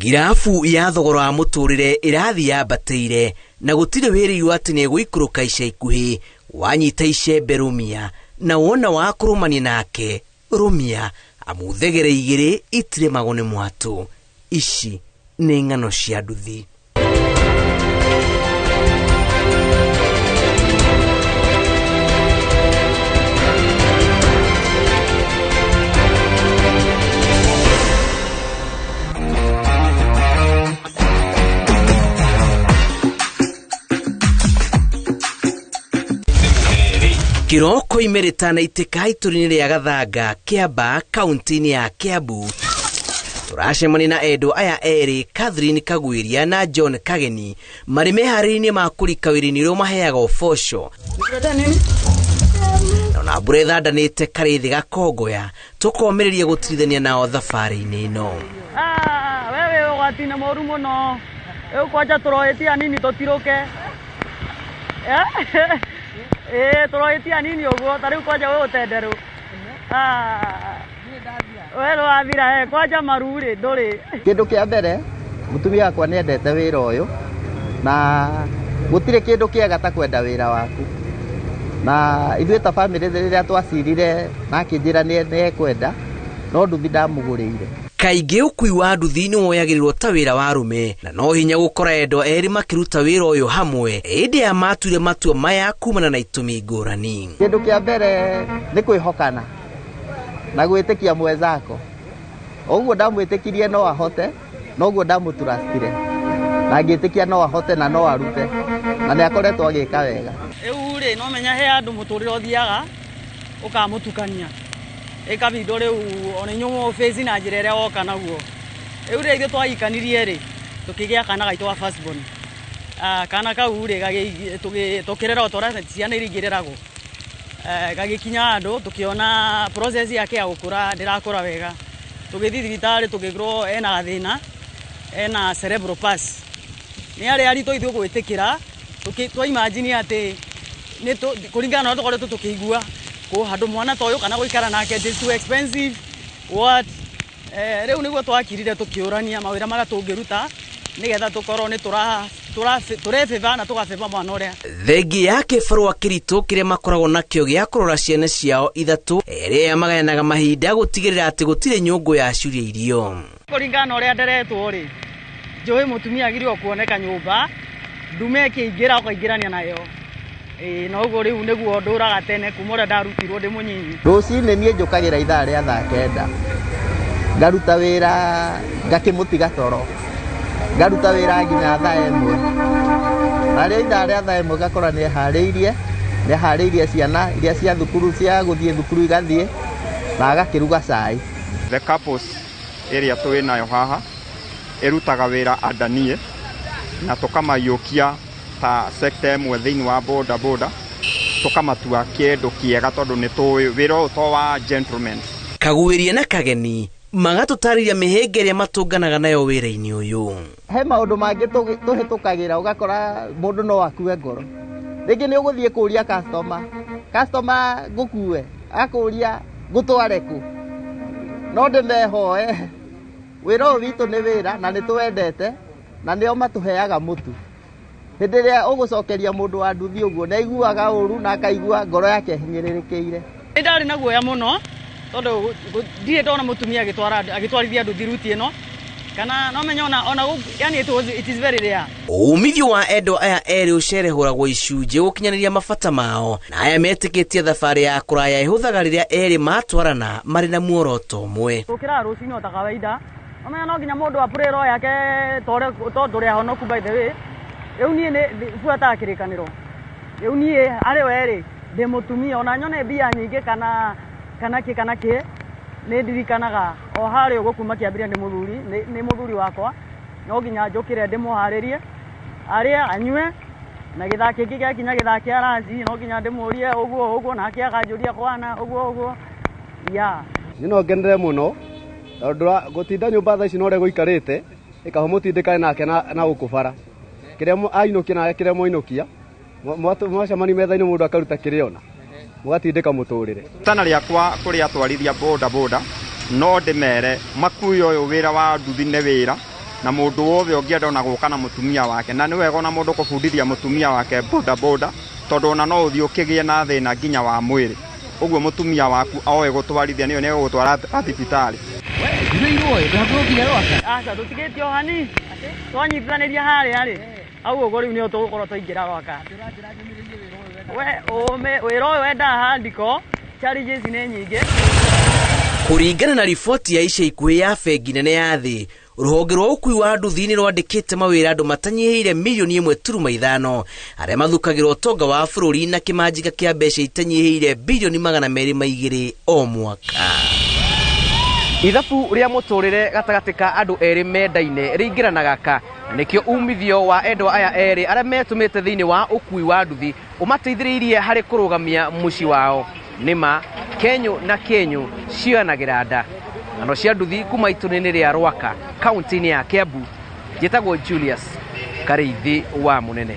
Ngirabu ya thogora wa mũtũrĩre ĩrathiĩ yambatĩire na gũtirĩ wĩrĩirwo atĩ nĩĩgũikũrũka ica ikuhĩ. Wanyita icembe rũmia na wona wa kũrũmania nake rũmia, amu thegere igĩrĩ itirĩmagwo nĩ mwatũ. Ici nĩ ng'ano cia nduthi. Kiroko imerĩtana itĩka itũri-inĩ rĩa Gathanga, Kĩambaa, kaunti-inĩ ya Kiambu. Tũracemania na endwa aya erĩ, Catherine Kagwiria na John Kageni, marĩ meharĩria-inĩ ma kũrika wĩra-inĩ ũrĩa ũmaheaga ũboco. Na ona mbura ĩthandanĩte karĩ thĩ gakongoya, tũkomĩrĩria gũtirithania nao thabarĩ-inĩ ĩno. We wĩ ũgwati-inĩ mũru mũno. Rĩu kwanja tũroĩtie anini tũtirũke. Ĩĩ tũroĩtie anini ũguo, ta rĩu kwanja wĩ ũtenderũ. We nĩwathira, kwanja maru rĩ, ndũrĩ. Kĩndũ kĩa mbere, mũtumia wakwa nĩ endete wĩra ũyũ, na gũtirĩ kĩndũ kĩega ta kwenda wĩra waku. Na ithuĩ ta bamĩrĩ rĩrĩa twacirire na akĩnjĩra nĩ ekwenda, no nduthi ndamũgũrĩire. Kaingĩ ũkui wa nduthi nĩ woyagĩrĩrwo ta wĩra wa arũme, na no hinya gũkora endwa erĩ makĩruta wĩra ũyũ hamwe, ĩndĩ aya matuire matua maya kumana na itũmi ngũrani. Kĩndũ kĩa mbere nĩ kwĩhokana na gwĩtĩkia mwenzako. Ũguo ndamwĩtĩkirie no ahote, noguo ndamũtrustire. Na ngĩtĩkia no ahote na no arute, na nĩ akoretwo agĩka wega. Rĩu rĩ, no menya he andũ mũtũrĩre ũthiaga ũkamũtukania. Ĩkabindwo rĩu ona inyuĩ mũmũbĩci na njĩra ĩrĩa woka naguo. Rĩu rĩ, ithuĩ twahikanirie rĩ, tũkĩgĩa kana gaitũ ga first born. Kana kau rĩ, tũkĩrera o ta ũrĩa ciana iria ingĩ ireragwo. Gagĩkinya handũ tũkĩona process yake ya gũkũra ndĩrakũra wega. Tũgĩthiĩ thibitarĩ tũgĩkorwo ena gathĩna, ena cerebral palsy. Nĩ arĩ aritũ ithuĩ gwĩtĩkĩra, twa imagine atĩ kũringana na ũrĩa tũkoretwo tũkĩigua, handũ mwana ta ũyũ kana gũikara nake it is too expensive, what? Rĩu nĩguo twakirire tũkĩũrania mawĩra marĩa tũngĩruta nĩgetha tũkorwo nĩ tũrebĩba na tũgabĩba mwana ũrĩa. Thengia ya kĩbarũa kĩritũ kĩrĩa makoragwo nakĩo gĩa kũrora ciana ciao ithatũ, erĩ aya magayanaga mahinda gũtigĩrĩra atĩ gũtirĩ nyũngũ ya curia irio. Kũringana na ũrĩa nderetwo rĩ, njũĩ mũtumia agĩrĩirwo kuoneka nyũmba, ndume ĩkĩingĩra ũkaingĩrania nayo. Ĩĩ, na ũguo rĩu nĩguo ndũraga tene kuma ũrĩa ndarutirwo ndĩ mũnyinyi. Rũcinĩ niĩ njũkagĩra ithaa rĩa thaa kenda, ngaruta wĩra ngakĩmũtiga toro, ngaruta wĩra nginya thaa ĩmwe. Na rĩrĩa ithaa rĩa thaa ĩmwe ngakora nĩeharĩirie ciana iria cia thukuru cia gũthiĩ thukuru igathiĩ, na agakĩruga cai. The couples ĩrĩa twĩ nayo haha ĩrutaga wĩra andanie na tũkamaiyũkia ta sector ĩmwe thĩinĩ wa boda boda, tũkamatua kĩndũ kĩega tondũ nĩ tũĩ wĩra ũyũ to wa gentlemen. Kagwĩria na Kageni magatũtarĩria mĩhĩnga ĩrĩa matũnganaga nayo wĩra-inĩ ũyũ. He maũndũ mangĩ tũhĩtũkagĩra ũgakora mũndũ no akue ngoro. Rĩngĩ nĩ ũgũthiĩ kũũria customer, customer ngũkue, akũũria ngũtware kũ. No ndĩmehoe, wĩra ũyũ witũ nĩ wĩra na nĩ tũwendete na nĩo matũheaga mũtu. Hĩndĩ ĩrĩa ũgũcokeria mũndũ wa nduthi ũguo nĩ aiguaga ũru na akaigua ngoro yake ĩhinyĩrĩrĩkĩire. Nĩ ndarĩ na guoya mũno tondũ ndirĩ ndona mũtumia agĩtwarithia nduthi ruti ĩno, kana no menye ona yani it is very rare. Umithio wa endwa aya erĩ ũcerehũragwo icunjĩ gũkinyanĩria mabata mao, na aya metĩkĩtie thabarĩ ya kũraya ĩhũthaga rĩrĩa erĩ matwarana marĩ na muoroto ũmwe. Tũkĩraga rũcinĩ o ta kawaida, no menya no nginya mũndũ apũre roho yake tondũ ndũrĩ ahonoku by the way. Rĩu niĩ nĩ buataga kĩrĩkanĩro. Rĩu niĩ harĩ we rĩ, ndĩ mũtumia, ona nyone mbia nyingĩ kana kĩ kana kĩ, nĩ ndirikanaga o harĩa ũguo kuma kĩambĩrĩria nĩ mũthuri, nĩ mũthuri wakwa, no nginya njũkĩre ndĩmũharĩrie, arĩe, anyue, na gĩthaa kĩngĩ gĩakinya gĩthaa kĩa ranji, no nginya ndĩmũrie ũguo ũguo, nake akanjũria kwana ũguo ũguo. Yeah. Niĩ no ngenere mũno, tondũ gũtinda nyũmba thaa ici na ũrĩa gũikarĩte, ĩkaho mũtindĩkane nake na gũkũ bara. Kĩrĩa ainũkia na kĩrĩa mwainũkia, mwacemania metha-inĩ mũndũ akaruta kĩrĩa ona, mũgatindĩka mũtũrĩre. Tana rĩakwa kũrĩ atwarithia boda boda, no ndĩmere makue ũyũ wĩra wa nduthi nĩ wĩra, Na mũndũ wothe ũngĩenda ona gũka na mũtumia wake, na nĩ wega ona mũndũ kũbundithia mũtumia wake boda boda, tondũ ona no ũthiĩ ũkĩgĩe na thĩna nginya wa mwĩrĩ. Ũguo mũtumia waku oĩ gũtwarithia nĩyo nĩegũgũtwara thibitarĩ. Aca, tũtigĩtie o hani twanyitithanĩria harĩa rĩ, hau ũguo rĩu nĩho tũgũkorwo twaingĩra Rwaka. We wĩra ũyũ wendaga handiko, challenges nĩ nyingĩ. Kũringana na riboti ya ica ikuhĩ ya bengi nene ya thĩ, rũhonge rwa ũkui wa nduthi nĩ rwandĩkĩte mawĩra andũ matanyihĩire milioni 1.5 arĩa mathukagĩra ũtonga wa bũrũri na kĩmanjĩka kĩa mbeca itanyihĩire bilioni 202 o mwaka. Ithabu rĩa mũtũrĩre gatagatĩ ka andũ erĩ mendaine rĩingĩranaga ka, na nĩkĩo umithio wa endwa aya erĩ arĩa metũmĩte thĩinĩ wa ũkui wa nduthi ũmateithĩrĩirie harĩ kũrũgamia mũciĩ wao. Nĩma kenyũ na kenyũ cioyanagĩra nda. Ng'ano cia nduthi kuma itũra-inĩ rĩa Rwaka, kaunti-inĩ ya Kiambu. Njĩtagwo Julius Karĩithi wa Mũnene.